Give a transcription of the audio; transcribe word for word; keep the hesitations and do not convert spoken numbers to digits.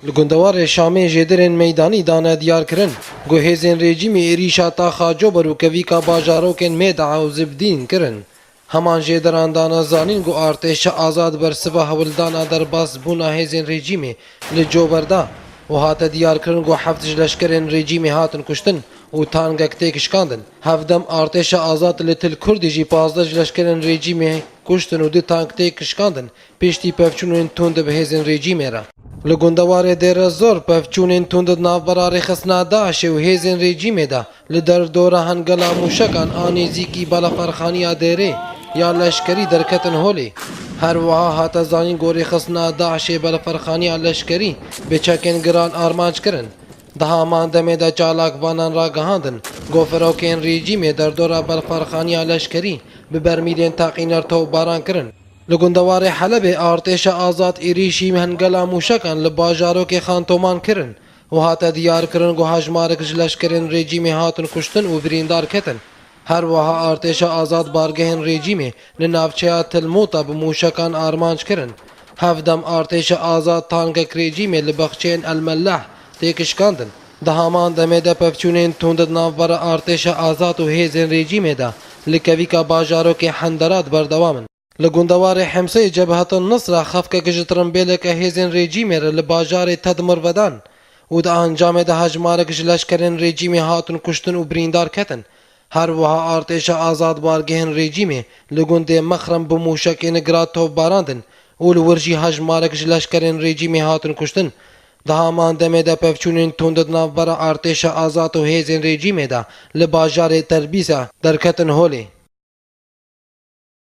Li gundewarê Şamê jêderên meydanî dane diyarkirin ku hêzên rejîmê êrîşa taxa Cober û kevîka bajarokên Mêda û Zibdîn kirin. Heman jêderan dane zanîn ku artêşa azad bersiva hewldana derbasbûna hêzên rejîmê li Cober da û hate diyarkirin ku heft ji leşkerên rejîmê hatin kuştin û tangek têk şikandin. Hevdem artêşa azad li Til Kurdî jî pazdeh ji leşkerên rejîmê kuştin û du tank têk şikandin. Piştî pevçûnên tund bi hêzên rejîmê re. Li gundewarê Dêre Zor pevçûnên tund di navbera rêxistina DAIŞê û hêzên rejîmê de li derdora hengela mûşekan a nêzîkî balaferxaniya Dêrê ya leşkerî derketin holê. Her wiha hate zanîn ku rêxistina DAIŞê balaferxaniya leşkerî bi çekên giran armanc kirin. Di haman demê de çalakvanan ragihandin ku firokên rejîmê derdora balaferxaniya leşkerî bi bermîlên teqîner topbaran kirin. Li gundewarê Helebê artêşa azad êrîşî hengela mûşekan li bajarokê Xantoman kirin û hate diyarkirin ku hejmarek ji leşkerên rejîmê hatin kuştin û birîndar ketin. Her wiha artêşa azad bargehên rejîmê li navçeya Tilmûta bi mûşekan armanc kirin. Hevdem artêşa azad tankek rejîmê li baxçeyên El Mellah têk şikandin. Di haman demê de pevçûnên tund di navbera artêşa azad û hêzên rejîmê de li kevîka bajarokê Henderat berdewam in. Li gundewarê Hemseyê Cebhetun Nusra xefkek ji tirimbêleke hêzên rejîmê re li bajarê Tedmir vedan û di encamê de hejmarek ji leşkerên rejîmê hatin kuştin û birîndar ketin. Her wiha artêşa azad bargehên rejîmê li gundê Mexrem bi mûşekên Grad topbarandin û li wir jî hejmarek ji leşkerên rejîmê hatin kuştin. Di haman demê de pevçûnên tund di navbera artêşa azad û hêzên rejîmê de li bajarê Terbîsa derketin holê.